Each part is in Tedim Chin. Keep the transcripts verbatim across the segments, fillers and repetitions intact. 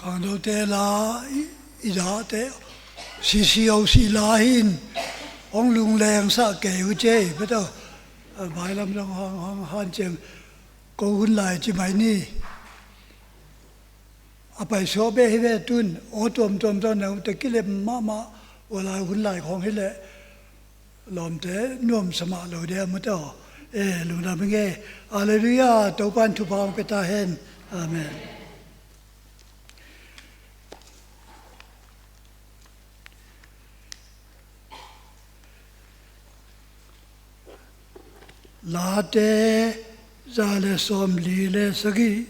Khangnote la i, i dahte, C C O C la hi in, hong lungleng sah kei uh ci ei, pi tawh. A, vailam zong hong, hong hanciam, ko hun lai ci mai ni. A paisuak beh hi ve tun, aw tuamtuam tawh na uh te kilem mahmah, ua lai hun lai khawng hi leh, lawmte nuamsa mah lo dia maw tawh. E, lungdam hi ing e. Halleluiah, Topa in thupha hong pia ta hen. Amen. Late za le sawmli le sagih.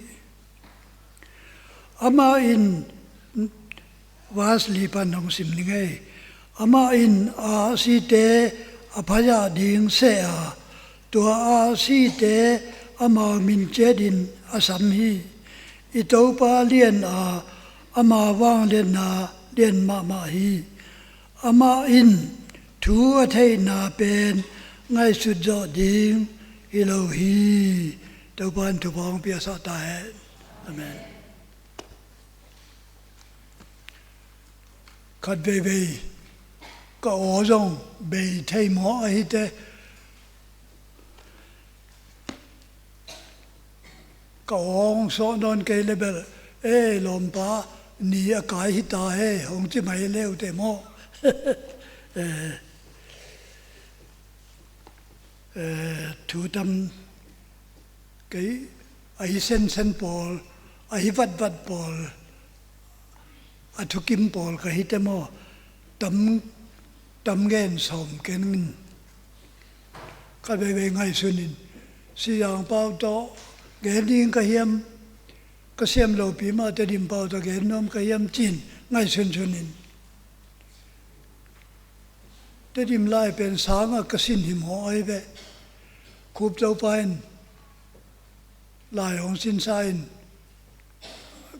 Amah in, verse li pan hong sim ning ei. Amah in a site a phazah ding seh a, tua a site amau min ciatin a sam hi. I Topa lian a, ama vangliatna lian mahmah hi. Amah in thu a theihna pen ngaihsut zawh ding hi lo hi. Topa in thupha hong piaksa ta hen. Amen. Khat veivei ka aw zong bei thei maw ahi te. Ka aw hong sawh nawn kei le bel, e, lawmpa, ni a kai hi ta e, hong ci mai le uh te maw. E, e, thu tam kei, a hi sensen pawl, a hi vatvat pawl, a thukim pawl ka hi te maw, tam, tam gen sawm keng in. Khat veivei ngaihsun in, Sizang pau tawh gen ding ka hiam, ka siam lopi mah Tedim pau tawh gen nuam ka hiam ci-in ngaihsunsun in. Tedim lai pen sangah ka sin hi maw ahi ve. Khup Topa in lai hong sinsa in,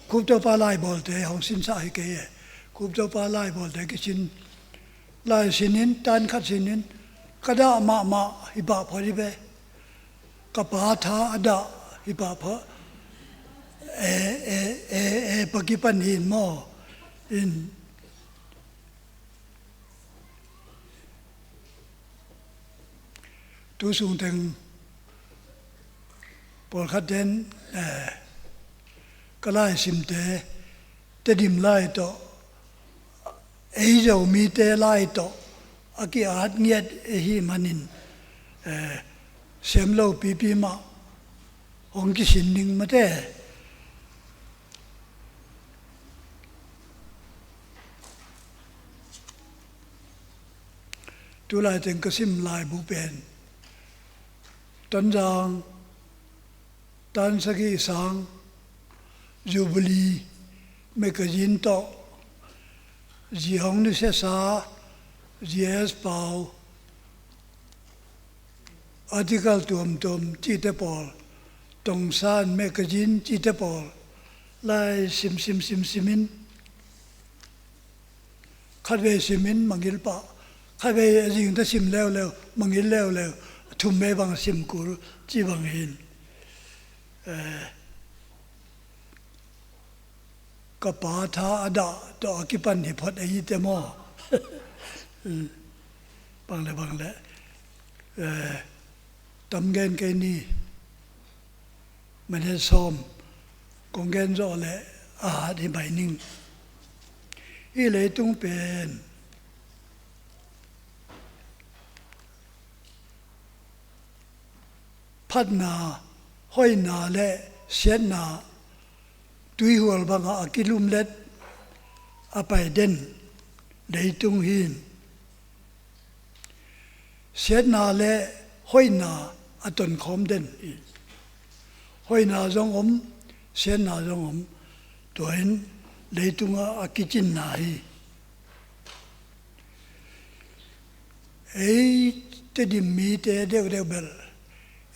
Khup Topa laibawlte hong sinsa hi kei e. Khup Topa laibawlte kisin, lai sinin, tan khat sinin, ka dah mahmah hi pah phot hi ve. Ka pa tha a dah hi pah phot. E, e, e, e, pa kipan hi in maw. In. Tu sung teng pawlkhat ten, eh, ka laisimte, Tedim lai tawh, ei Zomite lai tawh, a ki-at ngiat ahih manin, eh, sem lo pipi mah hong kisin ding mate. Tulai teng ka sim laibu pen Tonzang, tan sagih sang, Jubilee magazine tawh, Zi Hong Nusiasa, Zi S Pau, article tuamtuam cihte pawl, Tongsan magazine cihte pawl, lai sim, sim, sim, sim in, khatvei sim in mangil pah, khatvei a zingte sim leuleu, mangil leuleu, a thumvei bang sim kul, ci bang hi in. Eh, ka pa tha a dah tawh a kipan hi phot ahi te maw. Bang le bang le, eh, tam gen kei ni. Minute sawm kong gen zawh leh a hat hi mai ning. Hih leitung pen phatna, hoihna le siatna tuihual bangah a kilumlet a pai den leitung hi in, siatna le hoihna a tonkhawm den hi. Hoihna zong om, siatna zong om, tua in leitungah a kicinna hi. Ei Tedim mite deuhdeuh bel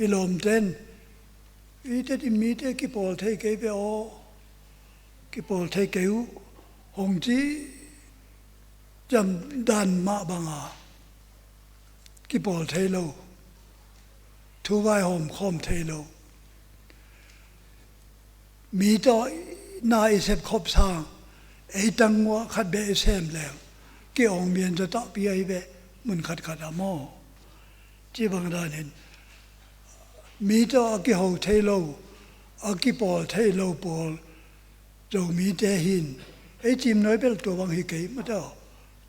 i lawmte in, i Tedim mite kipawl thei kei ve aw, kipawl thei kei uh, hong ci ciam dan mah banga kipawl thei lo, thu vaihawm khawm thei lo. Mi tawh na i sep khop sang, ei tang nguah khat beh i sem leng, ki-ong mian zaw tahpi ahi beh, mun khatkhat ah maw. Ci bang danin, mi tawh a kiho thei lo, a kipawl thei lo pawl, Zomite hin, ei cimnuai bel tua bang hi kei, mataw.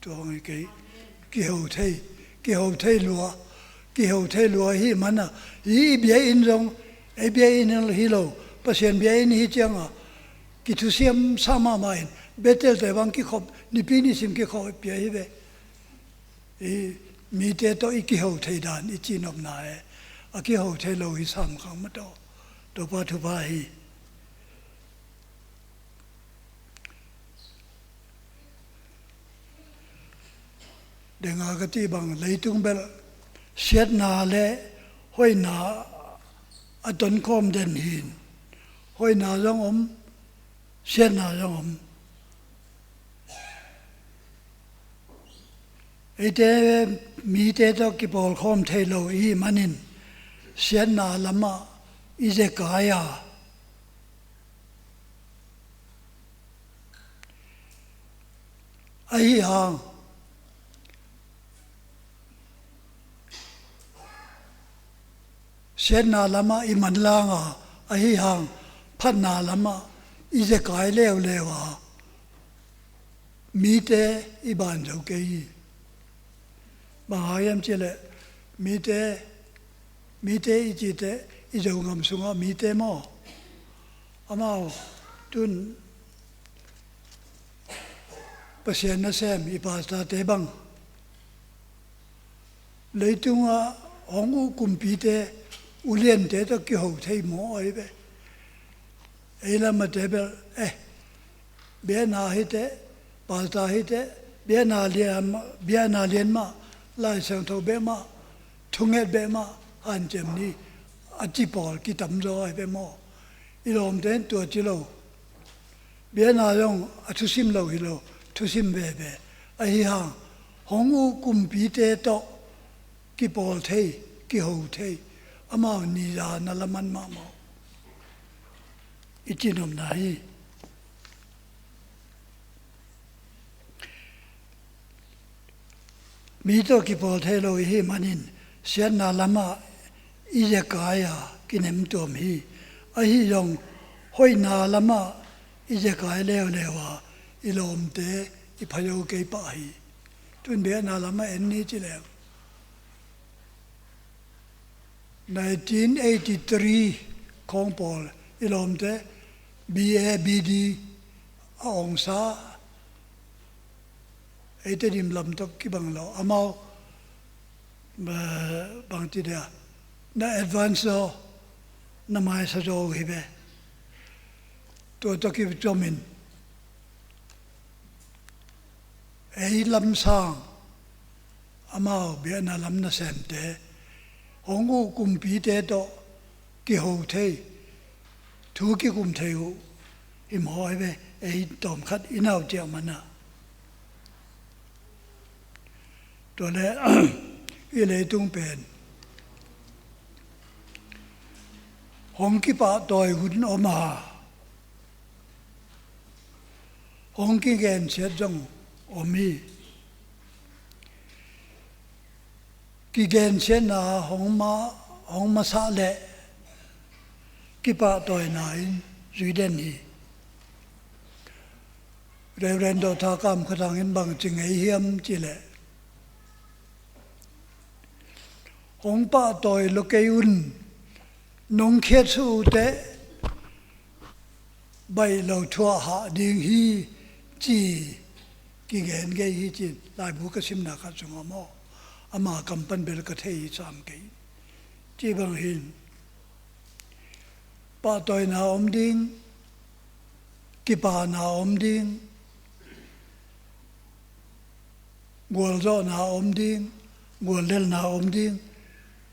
Tua bang hi kei. Kiho thei, kiho thei lua, kiho thei lua hi mana, hi i bia in zong, ei bia in hi lo, Pasian bia in hi cianga, kithusiam sa mahmah in, Bethel te bang kikhop, nipi nisim kikhop pia hi ve. I mite tawh i kiho thei dan, i cinopna e, a kiho thei lo hi sam khang mataw. Topa thupha hi. Denga ka cih bang leitung bel siatna le hoihna a tonkhawm den hin, hoihna zong om, siatna zong om. Eite mite tawh kipawlkhawm thei lo i hih manin siatna lamah i zekai a, ahi hang siatna lamah i manlang a, ahi hang phatna lamah i zekai leuleu a, mite i ban zo kei hi. Bang hang hiam cihleh mite, mite i cite i Zogam sungah mite maw, amau tun Pasian nasem i pastor-te bang leitungah hong uh kumpite, uliante tawh kiho thei maw ahi ve. Ei lamate bel, eh, biakna hi teh, pastor hi teh, biakna lian, biakna lian mah, Lai Siangtho beh mah, thunget beh mah hanciam ni, a ci pawl kitamzaw ahi ve maw. I lawmte in tua ci lo. Biakna zong a thusim lo hi lo, thusim veve. Ahi hang hong uh kumpite tawh kipawl thei, kiho thei, amau nizan a laman mahmah uh. I cinopna hi. Mi tawh kipawl thei lo i hih manin siatna lamah i zekai a, kinem tuam hi. Ahi zong hoihna lamah i zekai leuleu a, i lawmte i phayo kei pah hi. Tun biakna lamah en ni ci leng, nineteen eighty-three khawng pawl i lawmte B A B D a ongsa, eite dim lam tawh kibang lo, amau, eh, bang ci dia, na advance zaw, na maisa zaw uh hi ve. Tua tawh kicomin ei lamsang, amau biakna lam nasemte, hong uh kumpite tawh kiho thei, thu kikum thei uh hi maw ahi ve, ei tawmkhat i nau ciah manah. Tua le i leitung pen hong kipahtawi hun om a, hong kigensiat zong om hi. Kigensiatna hong ma, hong masa leh kipahtawina in zui den hi. Reverend Dr. Kam Kha Thang in bang ci ngei hiam cih leh, hong pahtawi lo kei un, nong khiatsuh uh teh baih lo thuah hah ding hi, ci kigen kei hi, ci laibu ka simna khat sungah maw, ama kam pan bel ka thei hi sam kei. Ci bang hin pahtawina om ding, kipana om ding, gualzawhna om ding, guallelna om ding.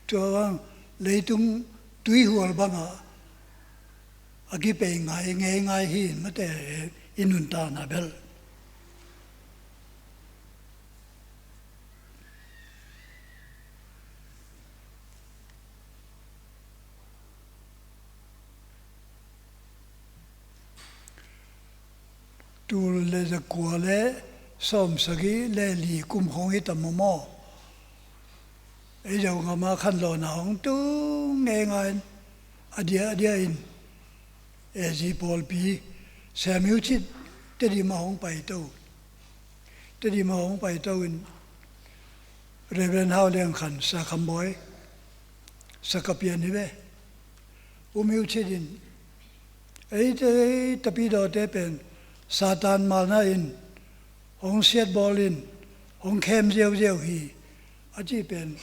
Tua bang leitung tuihual bangah a kipei ngai ngeingai hi, mate, i nuntakna bel. Tul le zakua le sawmsagih le li kum khong hi tam maw maw. Ei Zogam a khanlawhna hong tung ngeingai in, a dia a dia in, A Z pawlpi Samuel Chit Tedim a hong paito. Tedim a hong paito in, Reverend Hau Liang Khan, Sa Kham Bawi, Sa Ka Pian hi ve. U Miu Chit in, eite tapidawte pen Satan malna in hong siatbawl in hong khem ziauziau hi, a ci pen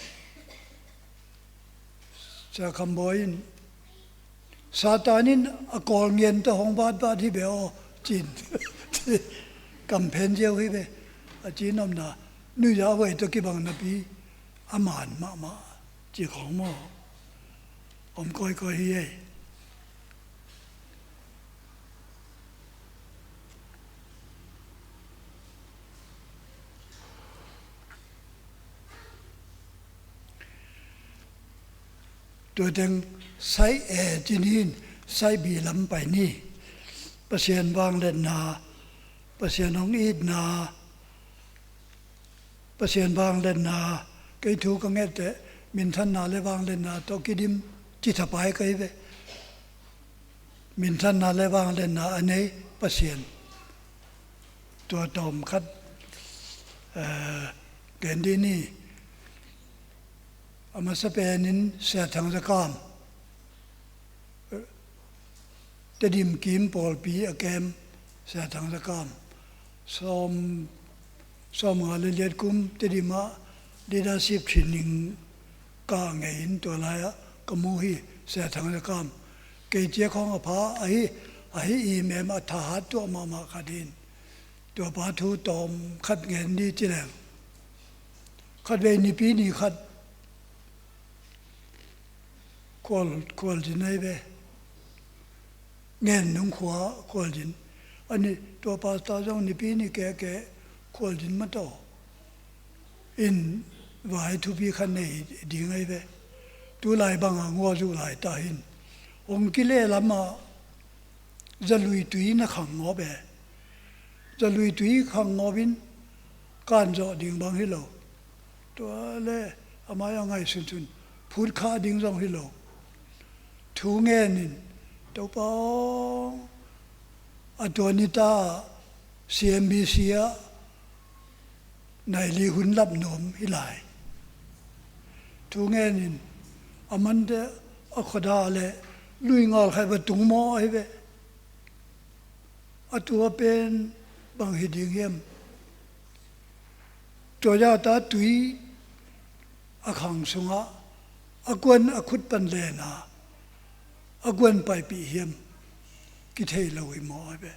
Sa Kham Bawi in, Satan in a kawl ngian tawh hong vatvat hi ve aw, cin. Kamphen ziau hi ve, a ci nopna. Nuizah a vai tawh kibang napi a man mahmah ci khong maw. Om kawikawi hi ei. Tua teng saih e ci ni in, saih bi lam pai ni. Pasian vangliatna, Pasian hong itna, Pasian vangliatna, kei thu ka ngetteh minthanna le vangliatna tawh kidim ci thapai ka hi ve. Minthanna le vangliatna a nei Pasian. Tua tawm khat, eh, gen dih ni. A masa penin Sia Thang Za Kam, Tedim kim pawlpi a kem Sia Thang Za Kam. Sawm, sawmnga le liat kum Tedim ah leadership training ka ngei in tua lai-ah ka mu hi, Sia Thang Za Kam. Kei ciak khawng a pha ahi, ahi i mem a thahat tuah mahmah khat in. Tua pa thu tawm khat ngen ni ci leng. Khatvei Nipi ni khat khual, khualzin ahi ve. Ngen nung khua khualzin. A ni tua pastor zong Nipi ni kehkeh khualzin mataw in vai thupi khat nei ding ahi ve. Tulai bangah nguah zuh laita hin hong kileh lamah zalui tui na khang ngawp e. Zalui tui khang ngawp in kan zawh ding bang hi lo. Tua le amah a ngaihsunsun phut khah ding zong hi lo. Thu ngen in, Topa aw, a tua nita C M B C ah nai li hun lap nuam hi lai. Thu ngen in, a mante a khuada le lui ngal khai va tung maw ahi ve. A tua pen bang hi ding hiam? Tua zata tui a khang sungah a kuan a khut pan lena a kuan paipih hiam? Kithei lo hi maw ahi ve.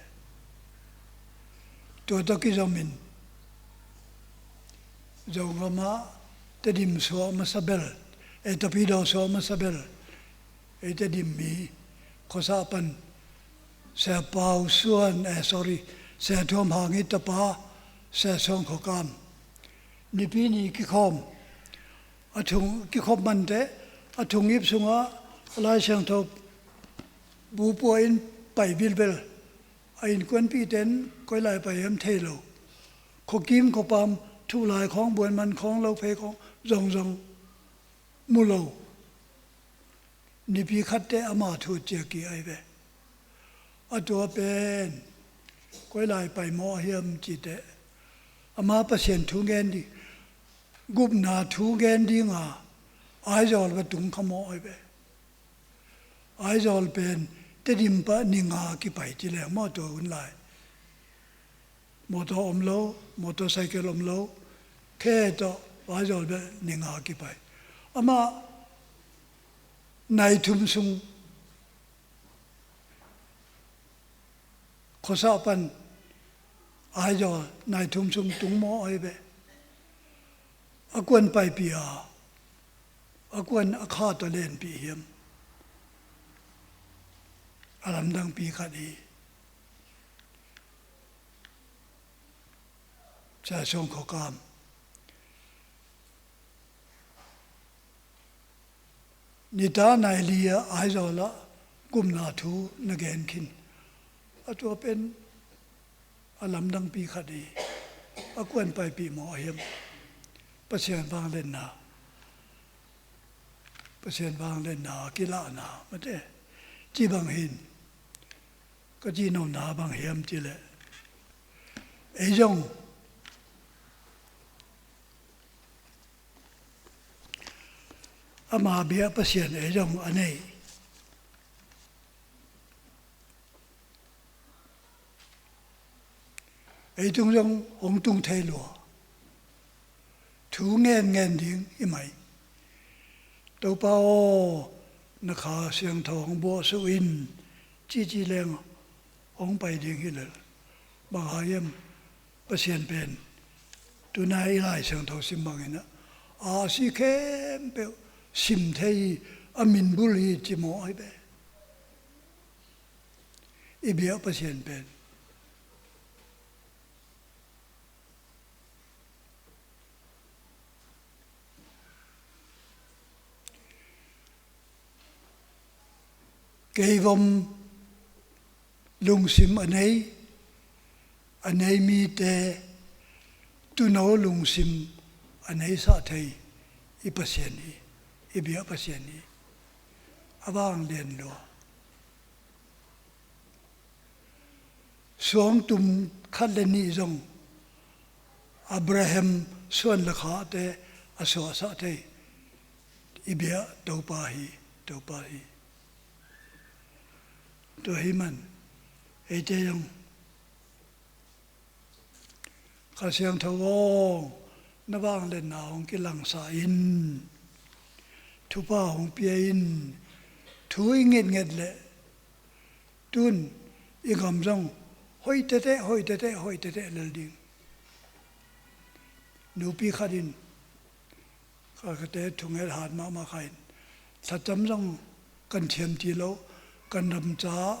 Tua tawh kizomin Zogam ah Tedim suah masa bel, eh, Tapidaw suah masa bel, ei Tedim mi khuasa pan Sia Pau Suan, eh, sorry, Sia Thuam Hang i tapa Sia Suang Khua Kam, Nipi ni kikhawm, a thung kikhop mante a thungip sungah a Lai Siangtho bu pua in pai bilbel. A innkuanpihte in koi lai pai hiam thei lo. Khuakim khuapam, thuh lai khawng, buan man khawng, lo phei khawng zongzong mu lo. Nipi khatte ama thu ciak kik ahi ve. A tua pen koi lai pai maw hiam cih teh, ama Pasian thu ngen ding, gupna thu ngen dinga Aizawl va tung kha maw ahi ve. Aizawl pen Tedim pan ni nga kipai ci leng maw tua hun lai. Motor om lo, motorcycle om lo, khe tawh Aizawl bel ni nga kipai. Amah nai thum sung khuasa pan Aizawl nai thum sung tung maw ahi ve. A kuan paipih a, a kuan a kha tawh lenpih hiam? A lamdangpi khat hi. Sia Suang Khua Kam. Nita nai li ah Aizawl ah gupna thu na gen khin. A tua pen a lamdangpi khat hi. A kuan paipih maw a hiam? Pasian vangliatna, Pasian vangliatna a kilahna mate. Ci bang hin ka cihnopna bang hiam cileh, ei zong ama bia Pasian ei zong a nei. Ei tung zong hong tung thei lua. Thu ngen ngen ding hi mai. Topa aw, na Kha Siangtho hong buahsuh in, cici leng hong pai ding hi lel. Bang hang hiam? Pasian pen tuna i Lai Siangtho sim bangin a si khempeuh sim thei hi, a min bul hi ci maw ai be. I biak Pasian pen keivom lungsim a nei, a nei mite tuuno lungsim a neisah thei i Pasian hi, i biak Pasian hi. A vanglian lua. Suangtum khat le nih zong Abraham suan le khate a suahsah thei i biak Topa hi, Topa hi. Tua hi man eite zong Kha Siangtho aw, na vangliatna hong kilangsa in, thupha hong pia in. Thu i ngetnget leh tun i gam zong hoih tete, hoih tete, hoih tete lel ding. Nupi khat in, kha khate thunget hat mahmah kha in, thlacam zong kan thiam ti lo, kan ramca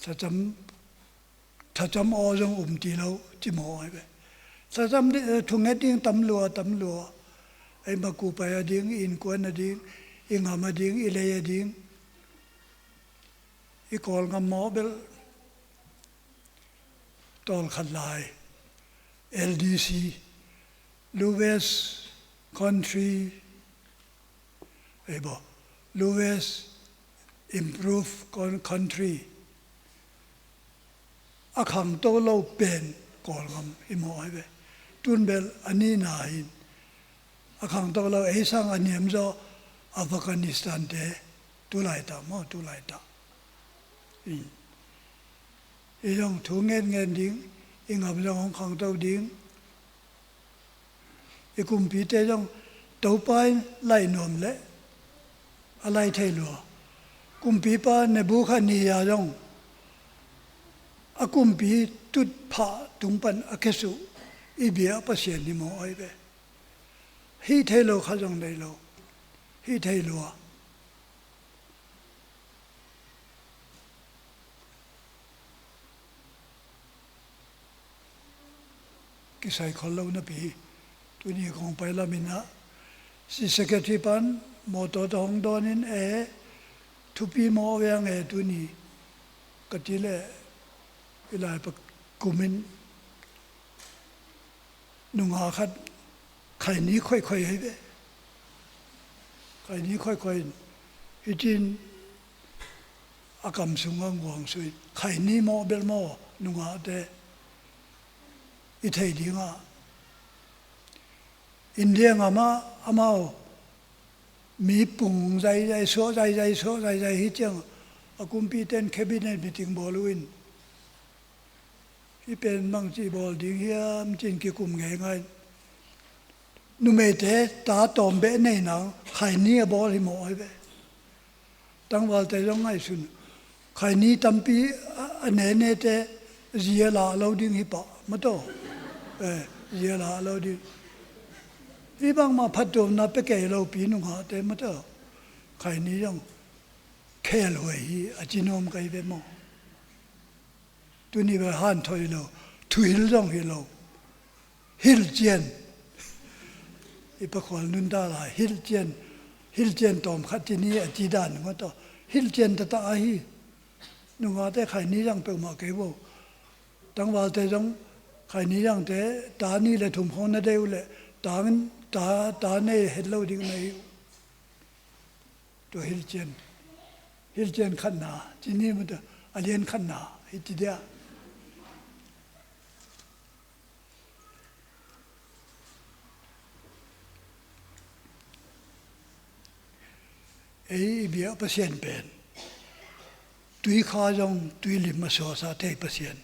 thlacam, thlacam aw zong um ti lo ci maw ai ve. Thlacam di, eh, thunget ding tam lua, tam lua. Ei makupai a ding, i innkuan a ding, i ngam a ding, i lei a ding, i Kawlngam maw bel tawlkhat lai, L D C, lowest country, ei baw, lowest improved coun-, country. A khangto lo pen Kawlngam hi maw ai ve. Tun bel a nihna hin a khangto lo, ei sang a niam zaw Afghanistan te, tu laitah maw, tu laitah. I zong thu ngen ngen ding, i ngam zong hong khangto ding. I kumpite zong Topa in laih nuam leh a laih thei lua. Kumpipa Nebukhadnezzar zong a kumpi tutphah tung pan a khesuh i biak Pasian hi maw ai ve. Hih thei lo khat zong nei lo. Hih thei lua. Kisai khol lo napi, tuni kong pai lamin ah, si secretary pan mawtaw tawh hong dawnin e, thupi maw viang e tuni ka ti leh, i lai pa kumin nungak khat khaini khoikhoi hi ve. Khaini khoikhoi in, hicin a kam sungah nguang suin, khaini maw bel maw nungakte i thei dingah, India ngamah amau mi pung zaizai, suah zaizai, suah zaizai hi ciang a kumpite in cabinet meeting bawl uh in, hih pen bangci bawl ding hiam cin kikum ngeingai. Numeite ta tawm beh nei nang khaini a bawl hi maw ai ve. Tangvalte zong ngaihsun. Khaini tampi a, a nenete zia la lo ding hi pah mataw. Eh, zia la lo ding. Hih bangmah phattuamna pia kei lopi nungakte mataw. Khaini zong khelhuai hi a ci nuam kai ve maw. Tuni bel hanthawi lo, thuhil zong hi lo. Hilhcian. I pakhual nunta lai, hilhcian. Hilhcian tawm khat ci ni a ci dan maw tawh. Hilhcian taktak ahi. Nungakte khaini zang peuhmah kei vo. Tangvalte zong khaini zangte ta nih le thum khawng na deih uh leh ta, ta, ta nei het lo ding na hi uh. Tua hilhcian, hilhcian khatna ci ni maw, tua a lian khatna hi ci dia. Ei i biak Pasian pen tuikha zong tuilim a suahsah thei Pasian.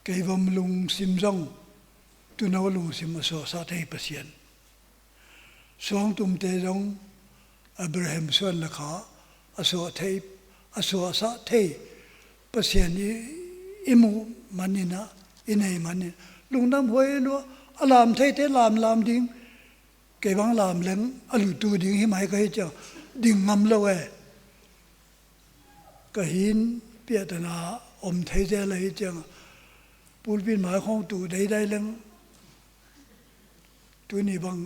Keivom lungsim zong tuuno lungsim a suahsah thei Pasian. Suangtumte zong Abraham suan le kha a suah thei, a suahsah thei Pasian i, i muh manin ah, i nei manin lungdam huai lua. A lam theite lamlam ding, kei bang lam leng a lutu ding hi mai ka hi ciang ding ngam lo e. Ka hin piahtana om thei zel ahi ciang pulpit mai khawng tu deidai leng tuni bang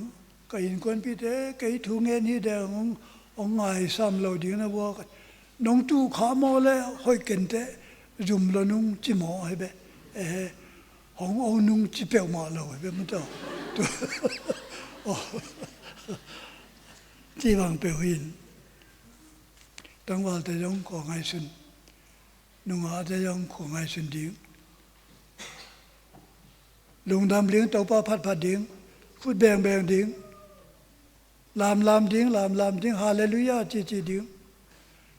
ka innkuanpihte kei thu ngen hi deng hong, hong ngaisam lo ding na vuak. Nong tu kha maw le hoih kenteh zum lo nung ci maw hi beh. Eh, hong o nung ci peuhmah lo hi beh maw taw. Tu, oh. Ci bang peuh hin. Tangvalte zong khua ngaihsun. Nungakte zong khua ngaihsun ding. Lungdam ding, Topa phatphat ding. Khut bengbeng ding. Lamlam ding, lamlam ding. Halleluiah cici ding.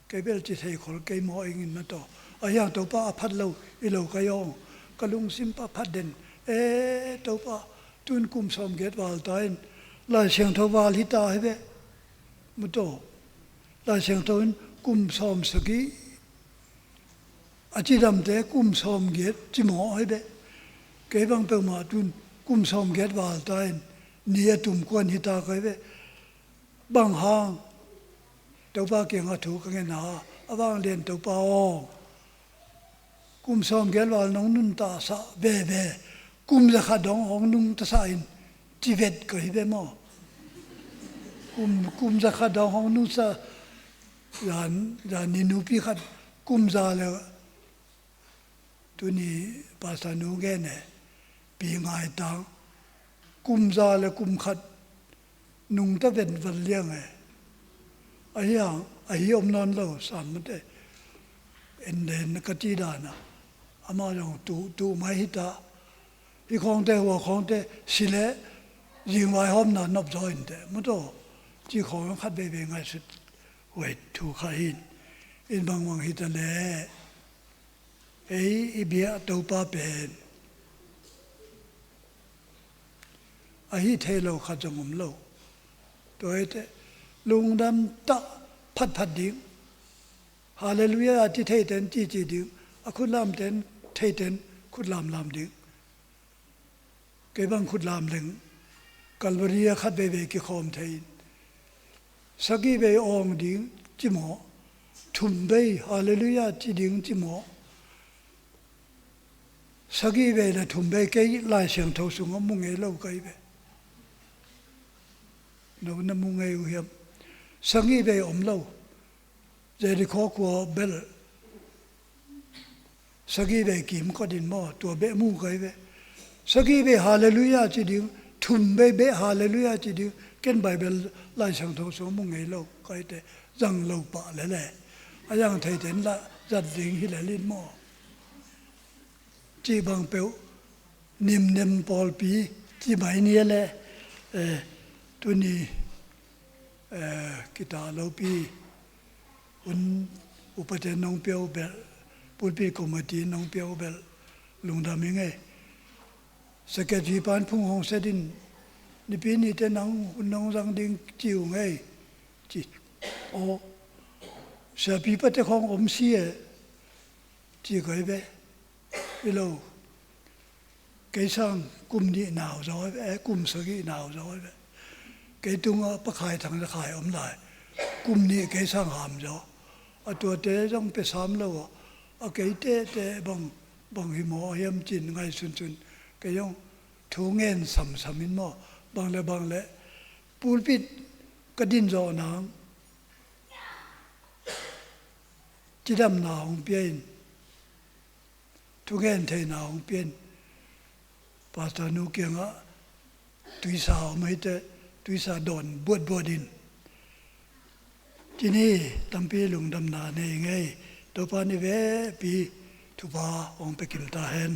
Kei bel ci thei khol kei maw ing in na taw. A hiang Topa a phat lo i lo ka yawng. Ka lungsim pa phat den. E Topa, tun kum sawmgiat val ta in Lai Siangtho val hi ta hi beh. Maw taw. Lai Siangtho in kum sawmsagih a cidamte kum sawmgiat ci maw hi beh. Kei bang peuhmah tun kum sawmgiat val ta in ni a tum kuan hi ta ka hi beh. Bang hang Topa kiangah thu ka ngen a, a vanglian Topa aw, kum sawmgiat val nong nuntaksah veve, kum zakhat dong hong nungtaksah in ci vet ka hi beh maw. Kum, kum zakhat dong hong nungtaksah, zan, zan ni nupi khat kum za le tuni pastor nu gen e, Pi Ngai Tang, kum za le kum khat nungta ven val liang e. Ahi hang, ahi om nawn lo sam mate. En den ka ci dan a, amah zong tu, tu mai hi ta. Hi khawngte, hua khawngte si le zingvai hawmna nop zaw in teh maw taw. Ci khawng khat veivei ngaihsut huai thu kha hin. In bangbang hi ta le ei i biak Topa pen ahi thei lo khat zong om lo. Tua hi teh lungdam tah phatphat ding. Halleluiah a ci theiten cici ding. A khutlamten theiten khutlamlam ding. Kei bang khutlam leng Calvary a khat veivei kikhawm thei in. Sagih vei awng ding ci maw? Thum vei Halleluiah ci ding ci maw? Sagih vei le thum vei kei Lai Siangtho sungah mu ngei lo ka hi ve. No na mu ngei uh hiam? Sagih vei om lo. Jericho khua bel sagih vei kimkot in maw, tua beh mu ka hi ve. Sagih vei Halleluiah ci ding, thum vei beh Halleluiah ci ding, ken Bible Lai Siangtho sungah mu ngei lo ka hi teh, zang lo pah lele. A zang theiten lah zat ding hi lel in maw. Cih bang peuh nimnem pawlpi ci mai ni a le, eh, tuni, eh, kita lopi hun upate nong pia uh bel, pulpit committee nong pia uh bel lungdam ing ei. Secretary pan phung hong set in, nipi nite nang hun nong zang ding ci uh ngei ci. Aw, siapi pate khawng om si e. Ci koi ve. Hi lo. Kei sang kum nih nau zaw ve, eh, kum sagih nau zaw ve. Kei tungah Pa Khai Thang le Khai om lai. Kum nih kei sang ham zaw. A tuate zong pia sam lo a. A kei tete bang, bang hi maw hiam cin ngaihsun cun. Kei zong thu ngen samsam in maw. Bang le bang le. Pulpit ka din zawh nang. cidamna hong pia in, thungen theihna hong pia in. Pastor nu kiangah tuisa om ahih teh tuisa dawn buatbuat in. Ci ni, tampi lungdamna nei ing ei. Topa in i vekpi thupha hong pia kim ta hen.